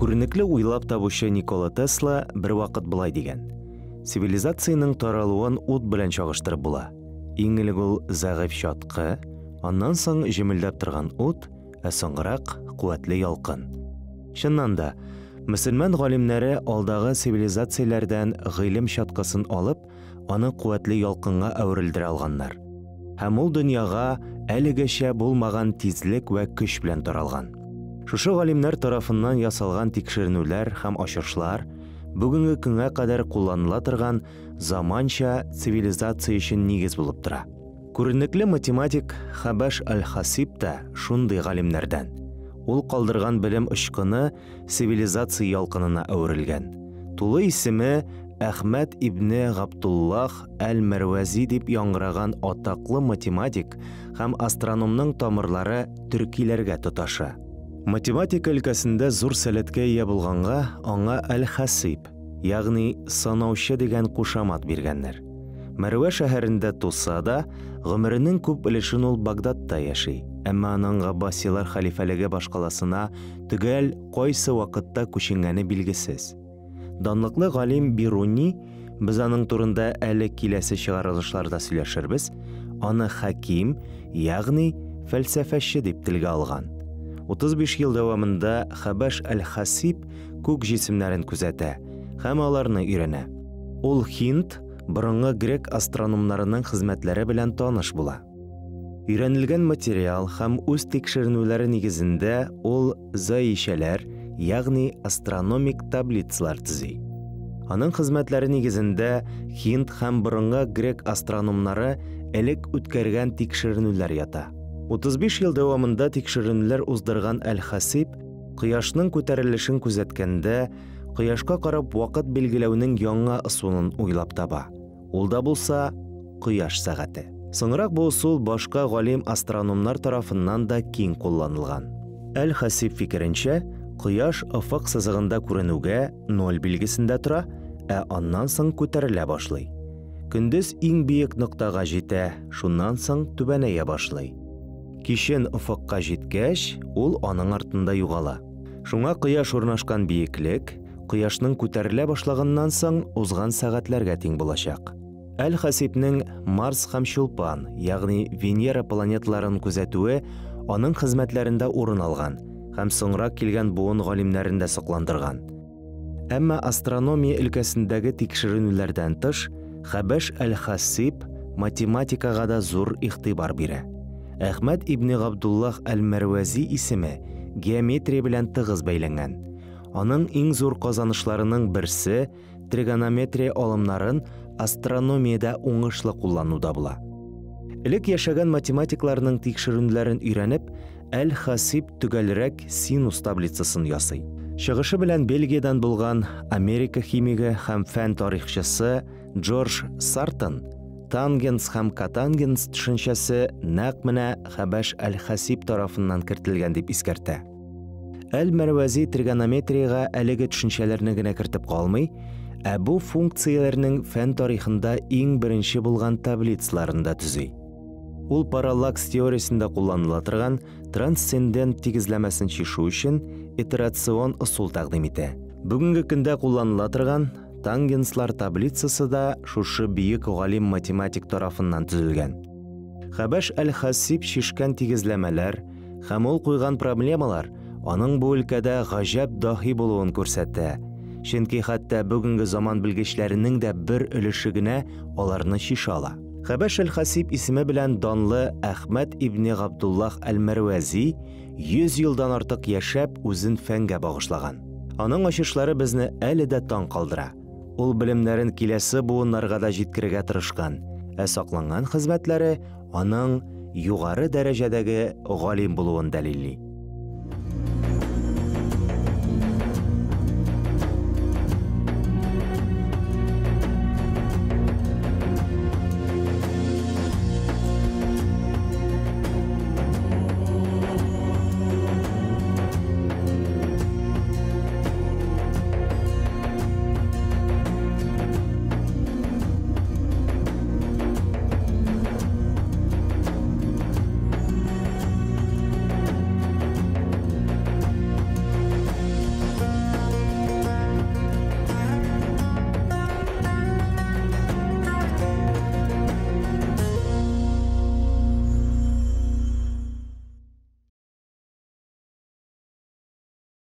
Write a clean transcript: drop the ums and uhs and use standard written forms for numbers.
Күренекле уйлап табучы Никола Тесла бервакыт болай дигән: Цивилизациянең таралуын ут белән чагыштырып була. Иң элек ул зәгыйфь чаткы, аннан соң җемелдәп торган ут, ә соңгырак куәтле ялкын. Чыннан да, мөселман галимнәре алдагы цивилизацияләрдән гыйлем чаткысын алып, аны куәтле ялкынга әверелдерә алганнар. Һәм ул дөньяга әлегәчә булмаган тизлек вә көч белән таралган. Шушы галимнәр тарафыннан ясалган тикшеренүләр һәм ачышлар бүгенге көнгә кадәр кулланыла торган заманча цивилизация өчен нигез булып тора. Күренекле математик Хабаш аль-Хасиб та шундый галимнәрдән. Ул калдырган белем очкыны цивилизация ялкынына әверелгән. Тулы исеме Әхмәд ибне Габдуллах әл-Мәрвәзи дип яңгыраган атаклы математик һәм астрономның тамырлары төркиләргә тоташа. Математика өлкәсендә зур сәләткә ия булганга, аңа әл-Хасиб, ягъни санаучы дигән кушамат биргәннәр. Мәрвә шәһәрендә туса да, гомеренең күп өлешен ул Багдадта яши. Әмма аның Габбасилар хәлифәлеге башкаласына төгәл кайсы вакытта күченгәне билгесез. Данлыклы галим Бируни, без аның турында әле киләсе чыгарылышларда сөйләшербез, аны хәким, ягъни фәлсәфәче дип телгә алган. 35 ел дәвамында Хәбәш әл-Хасиб күк җисемнәрен күзәтә һәм аларны өйрәнә. Ул һинд, борынгы грек астрономнарының хезмәтләре белән таныш була. Өйрәнелгән материал һәм үз тикшеренүләре нигезендә ул заишәләр, ягъни астрономик таблицалар төзи. Аның хезмәтләре нигезендә һинд һәм борынгы грек астрономнары элек үткәргән тикшеренүләр ята. 35 ел дәвамында тикшеренүләр уздырган Әл-Хасиб кояшның күтәрелешен күзәткәндә, кояшка карап вакыт билгеләүнең яңа ысулын уйлап таба. Ул да булса, кояш сәгате. Соңрак бу ысул башка галим-астрономнар тарафыннан да киң кулланылган. Әл-Хасиб фикеренчә, кояш офык сызыгында күренүгә ноль билгесендә тора, ә аннан соң күтәрелә башлый. Көндез иң биек ноктага җитә, шуннан соң түбәнәя башлый. Кичен офыкка җиткәч, ул аның артында югала. Шуңа кояш урнашкан биеклек, кояшның күтәрелә башлаганнан соң узган сәгатьләргә тиң булачак. Әл-Хасибнең Марс һәм Чулпан, ягъни Венера планеталарын күзәтүе аның хезмәтләрендә урын алган һәм соңрак килгән буын галимнәрен дә сокландырган. Әмма астрономия өлкәсендәге тикшеренүләрдән тыш, Хәбәш әл-Хасиб математикага да зур игътибар бирә. Әхмәд ибне Габдуллах әл-Мәрвәзи исеме геометрия белән тыгыз бәйләнгән. Аның иң зур казанышларының берсе тригонометрия алымнарын астрономиядә уңышлы куллануда була. Элек яшәгән математикларның тикшеренүләрен өйрәнеп, Әл-Хасиб төгәлрәк синус таблицасын ясый. Чыгышы белән Бельгиядән булган Америка химигы һәм фән тарихчысы Джордж Сартон тангенс һәм котангенс төшенчәсе нәкъ менә Хәбәш Әл-Хасиб тарафыннан кертелгән дип искәртә. Әл-Мәрвәзи тригонометриягә әлеге төшенчәләрне генә кертеп калмый, ә бу функцияләрнең фән тарихында иң беренче булган таблицаларын да төзи. Ул параллакс теориясендә кулланыла торган трансцендент тигезләмәсен чишү өчен итерацион ысул тәкъдим итә. Бүгенге көндә кулланыла торган тангенслар таблицасы да шушы бөек галим-математик тарафыннан төзелгән. Хәбәш әл-Хасиб чишкән тигезләмәләр һәм ул куйган проблемалар аның бу өлкәдә гаҗәп даһи булуын күрсәтә. Чөнки хәтта бүгенге заман белгечләренең дә бер өлеше генә аларны чишә ала. Хәбәш әл-Хасиб исеме белән данлы Әхмәд ибне Габдуллах әл-Мәрвәзи 100 елдан артык яшәп, үзен фәнгә багышлаган. Аның ачышлары безне әле дә таң калдыра. Ул белемнәрен киләсе буыннарга да җиткерергә тырышкан, ә сакланган хезмәтләре аның югары дәрәҗәдәге галим булуын дәлилли.